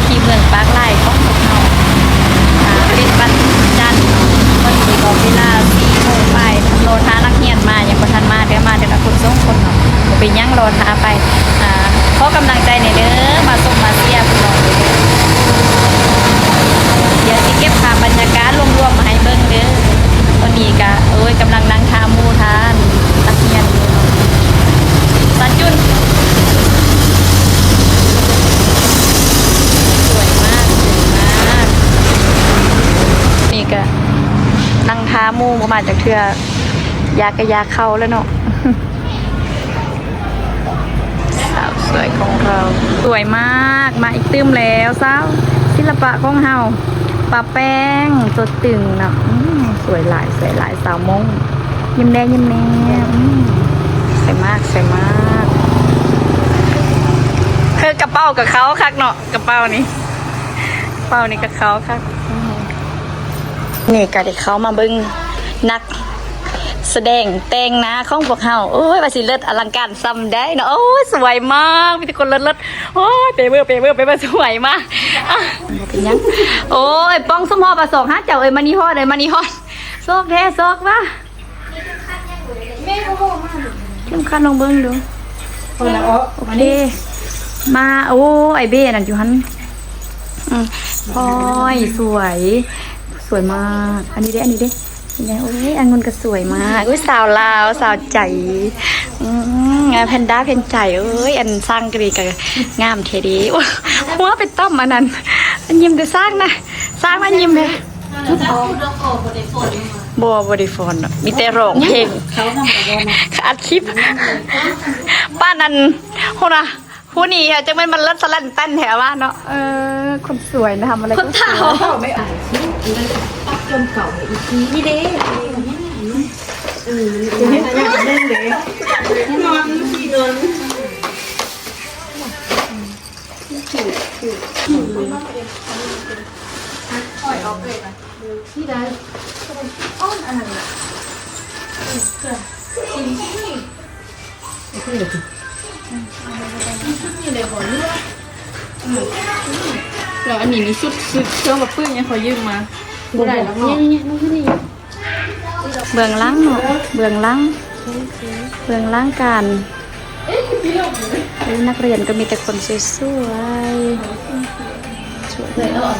ທີ່ເມືອງປາກລາຍຂອງພວກເຮົາ ອ່າ ເປັນວັນຈັນ ເນາະ ຕອນນີ້ກໍເວລາສີ່ໂມງປາຍ ລໍຖ້ານັກຮຽນມາ ຍັງບໍ່ທັນມາເທື່ອ ມາແຕ່ລະຄົນສອງຄົນເນາະ ບໍ່ເປັນຫຍັງ ລໍຖ້າໄປ ອ່າ ຂໍກຳລັງໃຈແດ່ເດີ ມາຊົມມາເຊຍພວກເຮົາເດີ ດຽວຊິເກັບພາບບັນຍາກາດລວມໆມາໃຫ້ເບິ່ງເດີ. ຕອນນີ້ກະ ໂອ້ຍ ກຳລັງນັ່ງຖ້າໝູ່ ຖ້ານັກຮຽນຢູ່ເນາະ ສາວຈຸນ ສວຍມາກ ສວຍມາກ ນີ້ກະນັ່ງຖ້າໝູ່ ບໍ່ມາຈັກເທື່ອ ຢາກກະຢາກເຂົ້າແລ້ວເນາະ. ສາວສວຍຂອງເຮົາ ສວຍມາກ ມາອີກຕື່ມແລ້ວ ສາວສິລະປະຂອງເຮົາ ປາແປ້ງຕົວຕຶງເນາະ ອືມ ສວຍຫຼາຍ ສວຍຫຼາຍ ສາວມົ້ງ ຍິ້ມແດ່ ຍິ້ມແດ່ ອືມ ສວຍມາກ ສວຍມາກ ເຮີ ກະເປົາກະເຂົ້າຄັກເນາະ ກະເປົານີ້ ກະເປົານີ້ກະເຂົ້າຄັກ ອືມ. ນີ້ກະໄດ້ເຂົ້າມາເບິ່ງນັກສະແດງແຕ່ງໜ້າຂອງພວກເຮົາ ໂອ້ຍ ວ່າຊິເລີດອະລັງການສ່ຳໃດເນາະ ໂອ້ຍ ສວຍມາກ ມີແຕ່ຄົນເລີດໆ ໂອ້ຍ ເປເວີ ເປເວີ ເປເວີ ສວຍມາກ ອ່ະ ບໍ່ເປັນຫຍັງ ໂອ້ຍ ປ້ອງສົມພໍປາສອງຫາເຈົ້າເອີຍ ມານີ້ຮອດເອີຍ ມານີ້ຮອດ ຊອກແທ້ຊອກວ່າ ເຂັມຂັດລອງເບິ່ງດູ ໂອເຄ ມາ ໂອ້ ໄອເບ້ນັ້ນຢູ່ຫັ້ນ ອືມ ພອຍ ສວຍ ສວຍມາກ ອັນນີ້ເດ້ ອັນນີ້ເດ້ ນີ້ເດ້ ໂອ້ຍ ອະງຸ່ນກໍສວຍມາກ ໂອ້ຍ ສາວລາວ ສາວໃຈ ອືມ ແພນດ້າ ເພັນໃຈ ເອີຍ ອັນຊ້າງກໍດີ ກໍງາມແທ້ເດ້ ໂອ້ຍ ຫົວໄປຕ້ອມອັນນັ້ນ ອັນຍິ້ມແຕ່ຊ້າງນະ ຊ້າງນະຍິ້ມແທ້. ບໍ່ ບໍ່ໄດ້ຟ້ອນດອກ ມີແຕ່ຮ້ອງເພງ ອັດຄລິບ ປານນັ້ນ ພຸ້ນນະ ຜູ້ນີ້ ເອີ ຈັ່ງແມ່ນມັນເລີດສະແລ່ນແປ້ນແທ້ວ່າເນາະ ເອີ ຄົນສວຍນະ ທຳອະໄລ ຄົນເຖົ້າ ເຖົ້າໄໝ ປັບຈົນເກົ່າອີກທີ ນີ້ເດ້ ເອີ ມັນເປັນຫຍັງໜຶ່ງເດ້ ນອນ ທີ່ນອນ ທີ່ໄດ້ ອ້ອນອັນນັ້ນລະ ເອີ ເອີ ມີຊຸດນີ້ເລີຍບໍ່ ຫຼືວ່າ ເອີ ແລ້ວອັນນີ້ມີຊຸດ ຊຸດເຄື່ອງປະປຶ້ງຫຍັງ ເຂົາຢືມມາ ບໍ່ໄດ້ແລ້ວເນາະ ເບື້ອງຫຼັງເນາະ ເບື້ອງຫຼັງ ເບື້ອງຫຼັງການ ເອີ ນັກຮຽນກໍມີແຕ່ຄົນສວຍໆ ສວຍເນາະ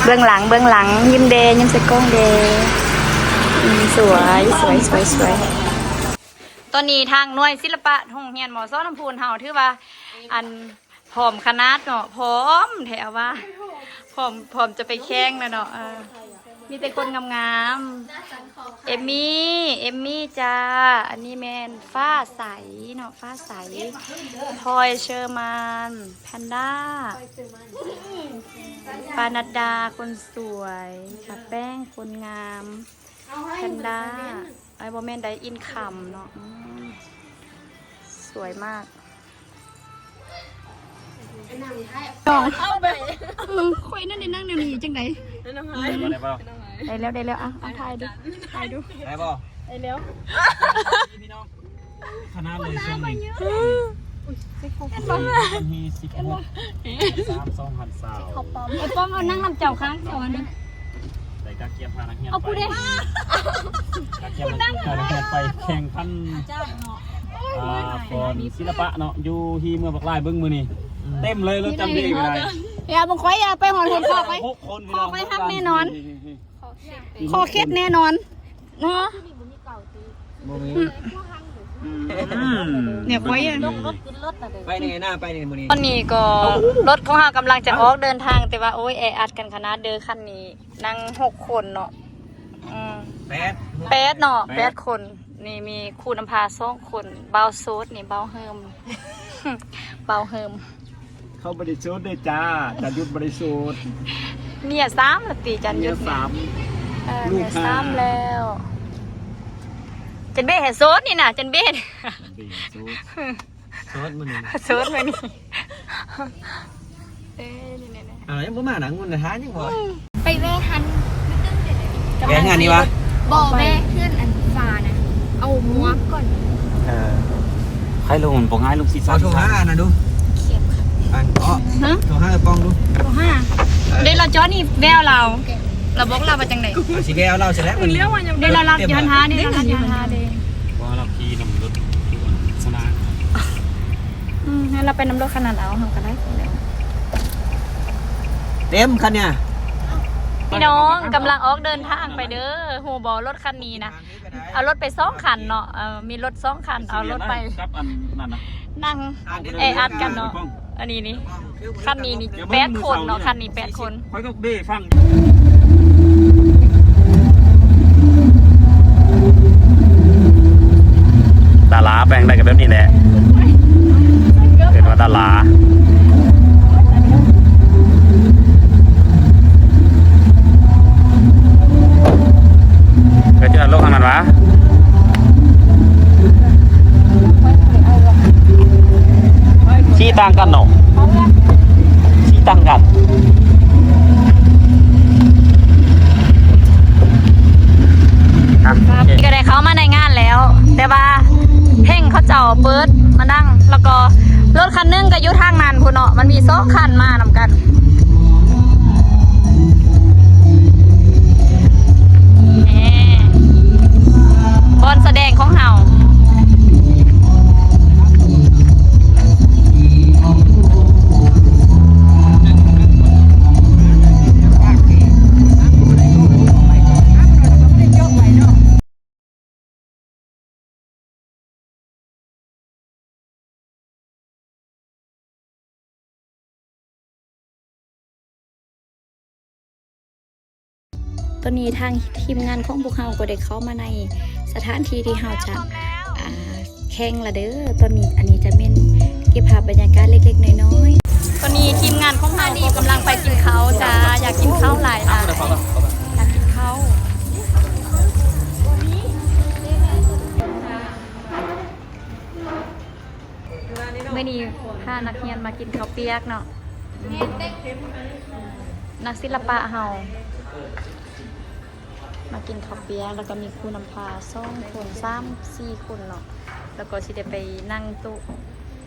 ເບື້ອງຫຼັງ ເບື້ອງຫຼັງ ຍິ້ມແດ່ ຍິ້ມໃສ່ກ້ອງແດ່ ອືມ ສວຍ ສວຍ ສວຍ ສວຍ. ຕອນນີ້ທາງໜ່ວຍສິລະປະໂຮງຮຽນ ມສ ນ້ຳພຸນເຮົາ ຖືວ່າ ອັນ ພ້ອມຂະໜາດເນາະ ພ້ອມແທ້ວ່າ ພ້ອມ ພ້ອມຈະໄປແຂ່ງແລ້ວເນາະ ເອີ ມີແຕ່ຄົນງາມໆ ເອມມີ ເອມມີຈ້າ ອັນນີ້ແມ່ນຟ້າໃສເນາະ ຟ້າໃສ ພອຍ ເຊີມານ ແພນດ້າ ປານັດດາ ຄົນສວຍ ປາແປ້ງ ຄົນງາມ ແພນດ້າ ເອີ ບໍ່ແມ່ນໄດ ອິນຄຳເນາະ ອືມ ສວຍມາກ ນ້ອງ ເອົາໄປ ເອີ ຂ້ອຍນັ້ນໄດ້ນັ່ງແນວນີ້ຈັ່ງໃດ ໄດ້ບໍ່ ໄດ້ບໍ່ ໄດ້ແລ້ວ ໄດ້ແລ້ວ ເອົາ ເອົາ ຖ່າຍດູ ຖ່າຍດູ ໄດ້ບໍ່ ໄດ້ແລ້ວ ພີ່ນ້ອງ ຂະໜາດເລີຍຊ່ວງນີ້ ເຫັນບໍ່ ວັນທີສິບຫົກ ສາມ ສອງພັນຊາວ ໄອ້ປ້ອມເອົານັ່ງນຳເຈົ້າຂ້າງສອງອັນນີ້ ໄດ້ກະກຽມພານັກຮຽນ ເອົາ ໄປ ກູເດ້ ກະກຽມພານັກຮຽນໄປແຂ່ງຂັນ ອ່າ ກອນສິລະປະເນາະ ຢູ່ທີ່ເມືອງປາກລາຍເບິ່ງມື້ນີ້ ເຕັມເລີຍ ລົດຈຳເດກກໍໄດ້ ຢ່າ ບໍ່ຄ່ອຍ ຢ່າໄປຮອດ ຮອດ ຂໍໄປ ຫົກຄົນ ຂໍໄປຮັກແນ່ນອນ ຂໍເຄັດແນ່ນອນເນາະ ບໍ່ມີ ອືມ ເນຍ ຂ້ອຍ ລົດຂຶ້ນລົດນະເດີ ໄປແນ່ນະ ໄປແນ່ມື້ນີ້ ຕອນນີ້ກໍລົດຂອງເຮົາກຳລັງຈະອອກເດີນທາງ ແຕ່ວ່າ ໂອ້ຍ ແອອັດກັນຂະໜາດເດີ ຄັນນີ້ນັ່ງຫົກຄົນເນາະ ອືມ ແປດ ແປດເນາະ ແປດ ແປດຄົນ ນີ້ມີຄູນຳພາສອງຄົນ ບ່າວໂສດນີ້ ບ່າວເຮີມ ບ່າວເຮີມ ເຂົາບໍ່ໄດ້ໂສດເດ້ຈ້າ ຈັນຍຸດບໍ່ໄດ້ໂສດ ເມຍສາມລະຕິ ຈັນຍຸດ ເມຍສາມ ເອີ ລູກຫ້າ ເມຍສາມແລ້ວ ຈັນເບ້ໂສດນີ້ນະ ຈັນເບ້ ເບ້ໂສດ ໂສດມື້ນີ້ ໂສດມື້ນີ້ ເອີ ນີ້ໆໆ ອ້າວ ຍັງບໍ່ມານະ ງຸ່ນນະ ຫາຍັງບໍ່ ອືມ ໄປແວ່ຫັ້ນ ມື້ຕື່ນເດ ແວ່ເຮືອນນີ້ຫວາ? ບໍ່ ແວ່ເຮືອນອັນຟ້ານະ ເອົາໝວກກ່ອນ. ເອີ ໃຫ້ລົງ ມັນບໍ່ງ່າຍ ລົງຊິ ເອົາໂທຫາອັນນັ້ນດູ ເຂັມຂັດ ອັນ ເອາະ ຮະ? ໂທຫາເອື້ອຍປ່ອງດູ ໂທຫາ ເດ້ ລາວຈອດນີ້ ແວ່ລາວ ລາວບອກລາວວ່າຈັ່ງໃດ? ຊິແວ່ລາວຊິແລ້ວ ເດ້ ລາວ ລາວຢູ່ຫັ້ນຫາເດ້ ລາວຢູ່ຫັ້ນຫາເດ້ ເພາະວ່າລາວຂີ່ນຳລົດຢູ່ອັນສະໜາມ. ອືມ ໃຫ້ລາວໄປນຳລົດຄັນນັ້ນເອົາ ເຮົາກໍໄດ້ ເຕັມຄັນເນີ້ຍ. ພີ່ນ້ອງກຳລັງອອກເດີນທາງໄປເດີ ຮູ້ບໍ່? ລົດຄັນນີ້ນະ ເອົາລົດໄປສອງຄັນເນາະ ເອີ ມີລົດສອງຄັນ ເອົາລົດໄປ ກັບອັນນັ້ນນະ ນັ່ງແອອັດກັນເນາະ. ອັນນີ້ນີ້ ຄັນນີ້ນີ້ແປດຄົນເນາະ ຄັນນີ້ແປດຄົນ. ຂ້ອຍກໍເບຟັງ ດາລາແປງໄດ້ກໍແບບນີ້ແຫຼະ ເອີ້ນວ່າດາລາ. ເກີດຈະລົງທາງນັ້ນຫວາ? ຊີ້ຕ່າງກັນເນາະ ຊີ້ຕ່າງກັນ. ອ່ະ ກໍໄດ້ເຂົ້າມາໃນງານແລ້ວ ແຕ່ວ່າເພງເຂົາເຈົ້າເປີດມາດັງ ແລ້ວກໍລົດຄັນໜຶ່ງກໍຢູ່ທາງນັ້ນພຸ້ນເນາະ ມັນມີສອງຄັນມານຳກັນ. ນີ້ ບ່ອນສະແດງຂອງເຮົາ. ຕອນນີ້ທາງທີມງານຂອງພວກເຮົາກໍໄດ້ເຂົ້າມາໃນສະຖານທີ່ທີ່ເຮົາຈະ ອ່າ ແຂ່ງລະເດີ. ຕອນນີ້ ອັນນີ້ຈະແມ່ນເກັບພາບບັນຍາກາດເລັກໆນ້ອຍໆ. ຕອນນີ້ທີມງານຂອງເຮົາກໍກຳລັງໄປກິນເຂົ້າຈ້າ. ຢາກກິນເຂົ້າຫຼາຍໆ ຢາກກິນເຂົ້າ. ມື້ນີ້ພານັກຮຽນມາກິນເຂົ້າປຽກເນາະ ນັກສິລະປະເຮົາມາກິນເຂົ້າປຽກ ແລ້ວກໍມີຄູນຳພາສອງຄົນ ສາມ ສີ່ຄົນເນາະ ແລ້ວກໍຊິໄດ້ໄປນັ່ງໂຕະ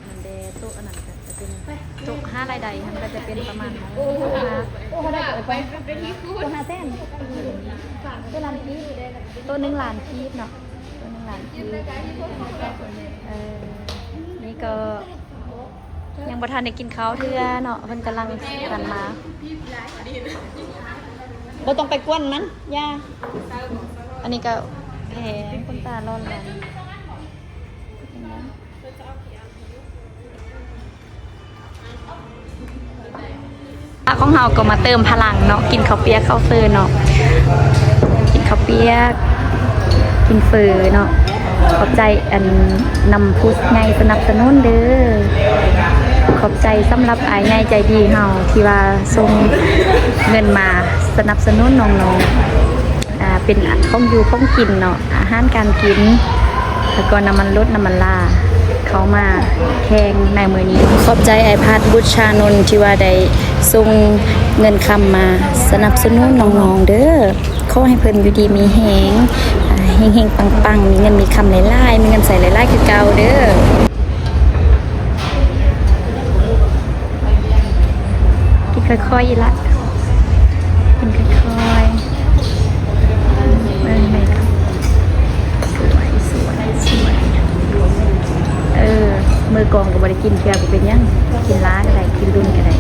ມັນແດ່ ໂຕະອັນນັ້ນກໍຈະເປັນໂຕະຫາລາຍໄດ້ ຫັ້ນກໍຈະເປັນປະມານຫ້າ ໂຕະຫ້າແສນ ໂຕະລ້ານກີບ ໂຕະໜຶ່ງລ້ານກີບເນາະ ໂຕະໜຶ່ງລ້ານກີບ. ເອີ ນີ້ກໍຍັງບໍ່ທັນໄດ້ກິນເຂົ້າເທື່ອເນາະ ເພິ່ນກຳລັງກັນມາ. ບໍ່ຕ້ອງໄປກວນມັນ ຢ່າ. ອັນນີ້ກໍແພງ ຄົນຕາຫຼອນຫຼາຍ. ຂອງເຮົາກໍມາເຕີມພະລັງເນາະ ກິນເຂົ້າປຽກເຂົ້າເຟີເນາະ ກິນເຂົ້າປຽກ ກິນເຟີເນາະ. ຂອບໃຈອັນນຳຜູ້ໃຫຍ່ສະໜັບສະໜູນເດີ ຂອບໃຈສຳລັບອ້າຍໃຫຍ່ໃຈດີເຮົາທີ່ວ່າສົ່ງເງິນມາສະໜັບສະໜູນນ້ອງໆ ອ່າ ເປັນຂອງຢູ່ຂອງກິນເນາະ ອາຫານການກິນ ແລ້ວກໍນ້ຳມັນລົດນ້ຳມັນລາ ເຂົ້າມາແຂ່ງໃນມື້ນີ້. ຂອບໃຈອ້າຍພັດ ບຸດຊານົນ ທີ່ວ່າໄດ້ສົ່ງເງິນຄຳມາສະໜັບສະໜູນນ້ອງໆເດີ. ຂໍໃຫ້ເພິ່ນຢູ່ດີມີແຮງ ອ່າ ເຮັງໆປັງໆ ມີເງິນມີຄຳຫຼາຍໆ ມີເງິນໃຊ້ຫຼາຍໆຄືເກົ່າເດີ. ກິນຄ່ອຍໆ ອີ່ຫຼະ ກິນຄ່ອຍໆ ເບິ່ງແມ່ ສວຍ ສວຍ ສວຍ. ເອີ ມື້ກອງກໍບໍ່ໄດ້ກິນເທື່ອ ບໍ່ເປັນຫຍັງ ກິນຫຼາກໍໄດ້ ກິນດຸນກໍໄດ້.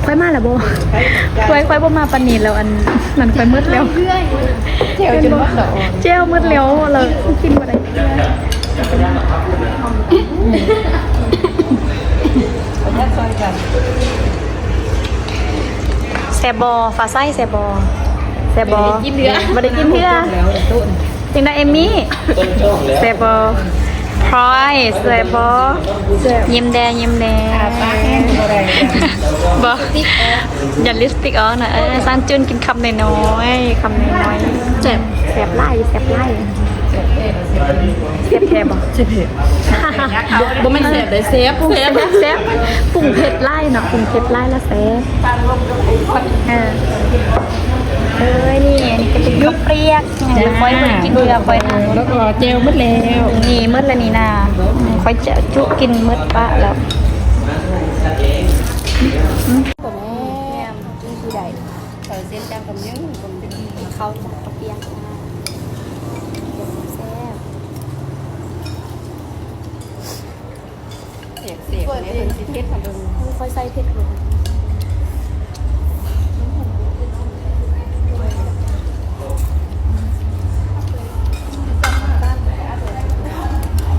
ຂ້ອຍມາແລ້ວບໍ່? ຂ້ອຍ ຂ້ອຍບໍ່ມາປານນີ້ແລ້ວ ອັນນັ້ນຂ້ອຍໝົດແລ້ວ ແຈ່ວຈົນໝົດແລ້ວ ແຈ່ວໝົດແລ້ວ ແລ້ວກິນບໍ່ໄດ້. ແຊບບໍ່? ຟ້າໃສແຊບບໍ່? ແຊບບໍ່? ບໍ່ໄດ້ກິນເທື່ອ ບໍ່ໄດ້ກິນເທື່ອ. ຈັ່ງໃດເອມມີ້? ແຊບບໍ່? ພລອຍ ແຊບບໍ່? ແຊບ. ຍິ້ມແດ່ ຍິ້ມແດ່. ບໍ່ ຢ່າລິບສະຕິກອອກນະ. ເອີ ຊ່າງຈຸນກິນຄຳນ້ອຍໆ ຄຳນ້ອຍໆ. ແຊບ ແຊບຫຼາຍ ແຊບຫຼາຍ. ແຊບແທ້ບໍ່? ແຊບແທ້ ບໍ່ແມ່ນແຊບເດ້ ແຊບ ແຊບ ແຊບ ປຸງເຜັດຫຼາຍເນາະ ປຸງເຜັດຫຼາຍລະແຊບ. ເອີ ເອີຍ ນີ້ ອັນນີ້ກໍເປັນເຂົ້າປຽກ ຂ້ອຍບໍ່ໄດ້ກິນເທື່ອ ຂ້ອຍ ແລ້ວກໍແຈ່ວໝົດແລ້ວ ນີ້ໝົດແລ້ວນີ້ນາ ຂ້ອຍຈະຈຸກິນໝົດປະແລ້ວ. ແມ່ນ ກິນທີ່ໃດ ເຂົ້າເສັ້ນຈານກັບຍັງ ເຂົ້າຈານເຂົ້າປຽກ ແຊບ ແຊບ ແຊບ ເພິ່ນຊິເຜັດໃຫ້ເບິ່ງ ຂ້ອຍໃສ່ເຜັດເລີຍ.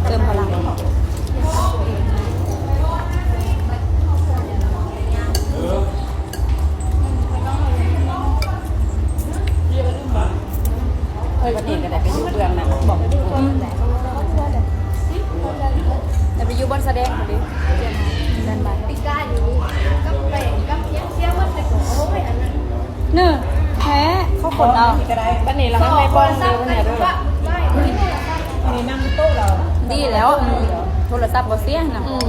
ເຕີມພະລັງ ເອີ ບັດນີ້ກໍໄດ້ໄປຢູ່ເບື້ອງນຳ ບອກ ອືມ ໄດ້ໄປຢູ່ບ່ອນສະແດງພຸ້ນເດ້ ແມ່ນບໍ່? ປີກາຍນີ້ ກັບແປ້ງ ກັບຫຍັງ ເສຍໝົດເລີຍ ໂອ້ຍ ອັນນັ້ນ ເນີ ແທ້ ເຂົາຂົນເອົາ ບັດນີ້ລະ ໃຫ້ປ່ອງເດີ ເດີ ນີ້ນຳໂຕະລາວ ດີແລ້ວ ໂທລະສັບບໍ່ເສຍນະ ອືມ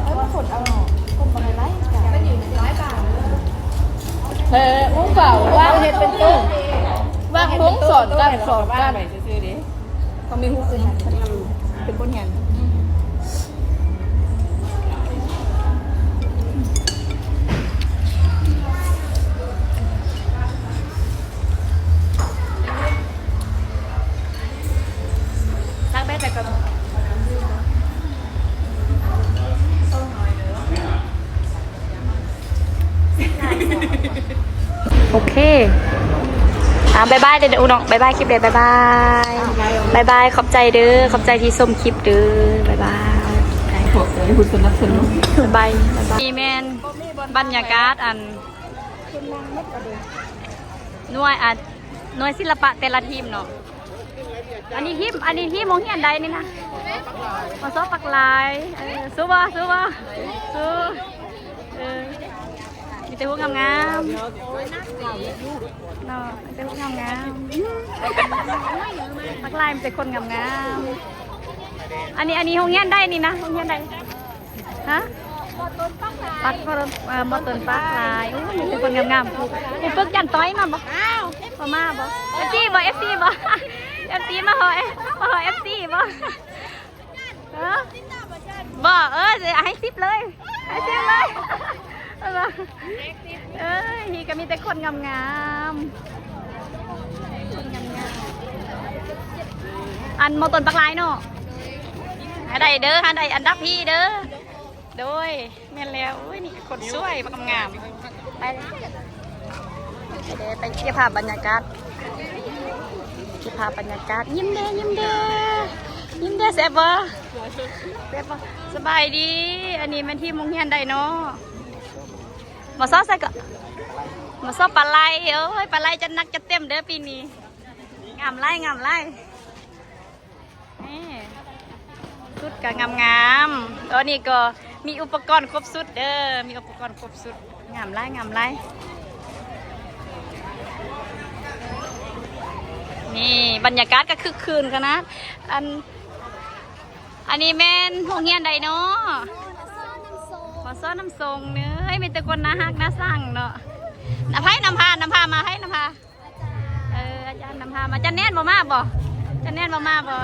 ເອີ ຂົນເອົາເນາະ ຂົນບໍ່ໄດ້ຫຼາຍ ມັນຢູ່ຫຼາຍບາດ ເອີ ອຸ້ ເຂົາວ່າເຮັດເປັນໂຕະ ວ່າໂຮງສອນກັນ ສອນກັນ ເຂົາມີຮູບ ເປັນບົດຮຽນ. ໂອເຄ ອ່າ ບາຍບາຍເດີນ້ອງ ບາຍບາຍຄລິບເດີ ບາຍບາຍ ບາຍບາຍ ຂອບໃຈເດີ ຂອບໃຈທີ່ຊົມຄລິບເດີ ບາຍບາຍ ຂອບໃຈຜູ້ສະໜັບສະໜູນ ບາຍບາຍ ບາຍບາຍ. ນີ້ແມ່ນບັນຍາກາດ ອັນ ໜ່ວຍ ອັນ ໜ່ວຍສິລະປະແຕ່ລະທີມເນາະ. ອັນນີ້ທີມ ອັນນີ້ທີມໂຮງຮຽນໃດນີ້ນະ? ມສ ປາກລາຍ ເອີ ສູ້ບໍ່ ສູ້ບໍ່ ສູ້ ເອີ ມີແຕ່ຜູ້ງາມໆ ເນາະ ມີແຕ່ຜູ້ງາມໆ ປາກລາຍມີແຕ່ຄົນງາມໆ. ອັນນີ້ ອັນນີ້ໂຮງຮຽນໃດນີ້ນະ? ໂຮງຮຽນໃດ? ຮະ? ປັກ ເອີ ມໍຕົ້ນປາກລາຍ ໂອ້ຍ ມີແຕ່ຄົນງາມໆ ຜູ້ ຜູ້ຝຶກຈັນຕ້ອຍມາບໍ່? ບໍ່ມາບໍ່? ເອັຟຊີບໍ່? ເອັຟຊີບໍ່? ເອັຟຊີມາເຫາະ ມາເຫາະ ເອັຟຊີບໍ່? ຮະ? ບໍ່ ເອີ ໃຫ້ສິບເລີຍ ໃຫ້ສິບເລີຍ ເອີ ນີ້ກໍມີແຕ່ຄົນງາມໆ ຄົນງາມໆ ອັນມໍຕົ້ນປາກລາຍເນາະ ໃຫ້ໄດ້ເດີ ໃຫ້ໄດ້ອັນດັບພີເດີ. ໂດຍ ແມ່ນແລ້ວ ໂອ້ຍ ນີ້ຄົນສວຍ ບັກງາມໆ ໄປ ໄປເກັບພາບບັນຍາກາດ ເກັບພາບບັນຍາກາດ ຍິ້ມແດ່ ຍິ້ມແດ່ ຍິ້ມແດ່ ແຊບບໍ່? ແຊບບໍ່? ສະບາຍດີ ອັນນີ້ແມ່ນທີມໂຮງຮຽນໃດເນາະ? ມສ ໃສກໍ ມສ ປາໄລ ໂອ້ຍ ປາໄລຈັດໜັກຈັດເຕັມເດີປີນີ້ ງາມຫຼາຍ ງາມຫຼາຍ. ນີ້ ຊຸດກໍງາມໆ ຕອນນີ້ກໍມີອຸປະກອນຄົບຊຸດເດີ ມີອຸປະກອນຄົບຊຸດ ງາມຫຼາຍ ງາມຫຼາຍ. ນີ້ບັນຍາກາດກໍຄຶກຄື້ນຂະໜາດ ອັນ ອັນນີ້ແມ່ນໂຮງຮຽນໃດເນາະ? ມສ ນ້ຳຊົງ ເອີຍ ມີແຕ່ຄົນໜ້າຮັກໜ້າຊັງເນາະ. ໃຜນຳພາ ນຳພາມາ ໃຜນຳພາ? ເອີ ອາຈານນຳພາມາ. ຈັນແໜ້ນບໍ່ມາບໍ່? ຈັນແໜ້ນບໍ່ມາບໍ່?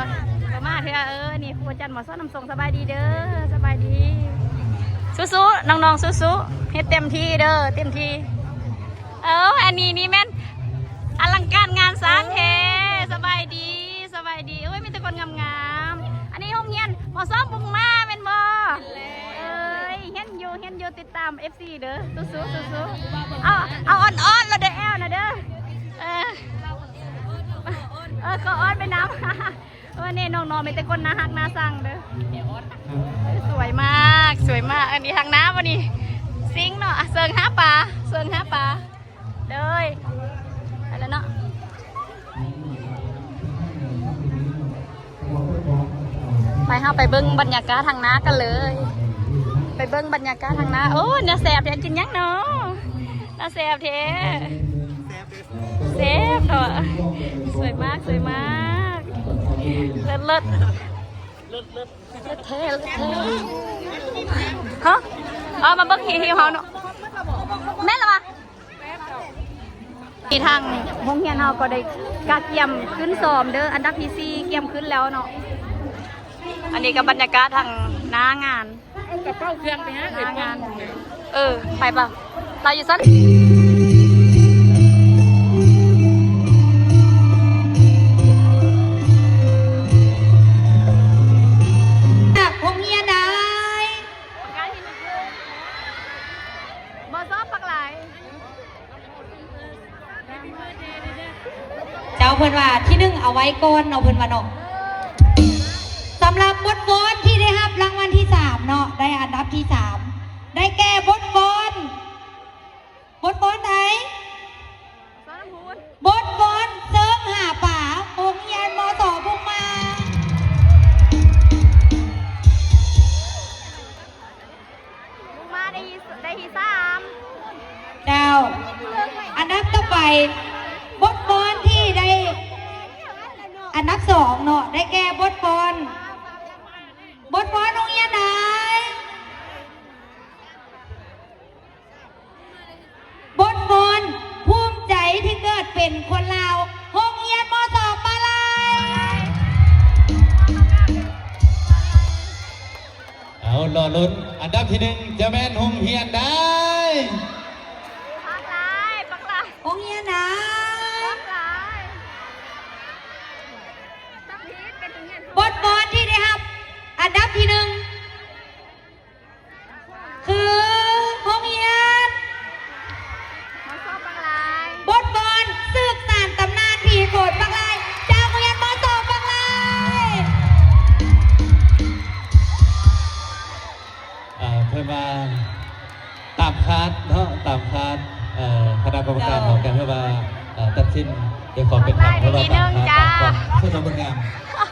ບໍ່ມາເທື່ອ. ເອີ ນີ້ຄູອາຈານໝໍສອນນ້ຳຊົງ ສະບາຍດີເດີ ສະບາຍດີ. ສູ້ໆ ນ້ອງໆ ສູ້ໆ ເຮັດເຕັມທີ່ເດີ ເຕັມທີ່. ເອີ ອັນນີ້ນີ້ແມ່ນອະລັງການງານສ້າງແທ້. ສະບາຍດີ ສະບາຍດີ. ໂອ້ຍ ມີແຕ່ຄົນງາມໆ. ອັນນີ້ໂຮງຮຽນ ໝໍສອນບຸງມາແມ່ນບໍ່? ເອີຍ ເຫັນຢູ່ ເຫັນຢູ່ ຕິດຕາມ ເອັຟຊີ ເດີ ສູ້ໆ ສູ້ໆ. ເອົາ ເອົາອ່ອນໆ ລະເດີ ແອວນະເດີ. ເອີ ເອີ ກໍອ່ອນໄປນຳ. ເອີ ນີ້ນ້ອງໆ ມີແຕ່ຄົນໜ້າຮັກໜ້າຊັງເດີ. ສວຍມາກ ສວຍມາກ. ອັນນີ້ທາງໜ້າບໍ່ນີ້ ຊິງເນາະ. ເຊີງຫາປາ ເຊີງຫາປາ. ເດີ ໄປແລ້ວເນາະ. ໄປ ເຮົາໄປເບິ່ງບັນຍາກາດທາງໜ້າກັນເລີຍ ໄປເບິ່ງບັນຍາກາດທາງໜ້າ. ໂອ້ ໜ້າແຊບແທ້ ກິນຫຍັງເນາະ? ໜ້າແຊບແທ້ ແຊບເນາະ. ສວຍມາກ ສວຍມາກ ເລີດ ເລີດ ເລີດແທ້ ເລີດແທ້ ຮະ ເອົາມາເບິ່ງຮີບເຮົາເນາະ ແມ່ນລະວະ. ທີ່ທາງໂຮງຮຽນເຮົາກໍໄດ້ກະກຽມຂຶ້ນຊ້ອມເດີ້ ອັນດັບທີສີ່ກຽມຂຶ້ນແລ້ວເນາະ ອັນນີ້ກໍບັນຍາກາດທາງໜ້າງານ ເອົາກະເປົາເຄື່ອງໄປຫາເອື້ອຍປ້ອງ ເອີ ໄປປະ ລາວຢູ່ຊັ້ນ ຈາກໂຮງຮຽນໃດ ບໍ່ຊອບປາກຫຼາຍ. ເຈົ້າ ເພິ່ນວ່າທີໜຶ່ງເອົາໄວ້ກ່ອນເນາະ ເພິ່ນວ່າເນາະ. ສຳລັບບົດຟ້ອນທີ່ໄດ້ຮັບລາງວັນທີສາມເນາະ ໄດ້ອັນດັບທີສາມ ໄດ້ແກ່ບົດຟ້ອນ ບົດຟ້ອນໃດ? ບົດຟ້ອນເຊີງຫາປາ ໂຮງຮຽນ ມສ ບຸງມາ. ບຸງມາໄດ້ ໄດ້ທີສາມ ເຈົ້າ. ອັນດັບຕໍ່ໄປ ບົດຟ້ອນທີ່ໄດ້ອັນດັບສອງເນາະ ໄດ້ແກ່ບົດຟ້ອນ ບົດຟ້ອນໂຮງຮຽນໃດ? ບົດຟ້ອນພູມໃຈທີ່ເກີດເປັນຄົນລາວ ໂຮງຮຽນ ມສ ປາກລາຍ. ເອົາ ລໍລຸ້ນ ອັນດັບທີໜຶ່ງຈະແມ່ນໂຮງຮຽນໃດ? ປາກລາຍ ປາກລາຍ ໂຮງຮຽນໃດ? ປາກລາຍ ບົດຟ້ອນທີ່ໄດ້ຮັບອັນດັບທີໜຶ່ງ ຄືໂຮງຮຽນ ມສ ປາກລາຍ ບົດຟ້ອນສືບສານຕຳນານຜີໂຂນປາກລາຍ ຈາກໂຮງຮຽນ ມສ ປາກລາຍ. ເອີ ເພິ່ນວ່າຕາມຄາດເນາະ ຕາມຄາດ ເອີ ຄະນະກຳມະການເຮົາກໍເອີ້ນວ່າ ເອີ ຕັດສິນດ້ວຍຄວາມເປັນທຳ ເພິ່ນວ່າຕາມຄາດ ຕາມຄວາມ ເພື່ອຄວາມງົດງາມ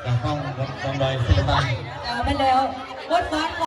ຕາມຄວາມ ຄວາມດອຍເຊີງບ້ານ ເອີ ແມ່ນແລ້ວ ບົດຟ້ອນ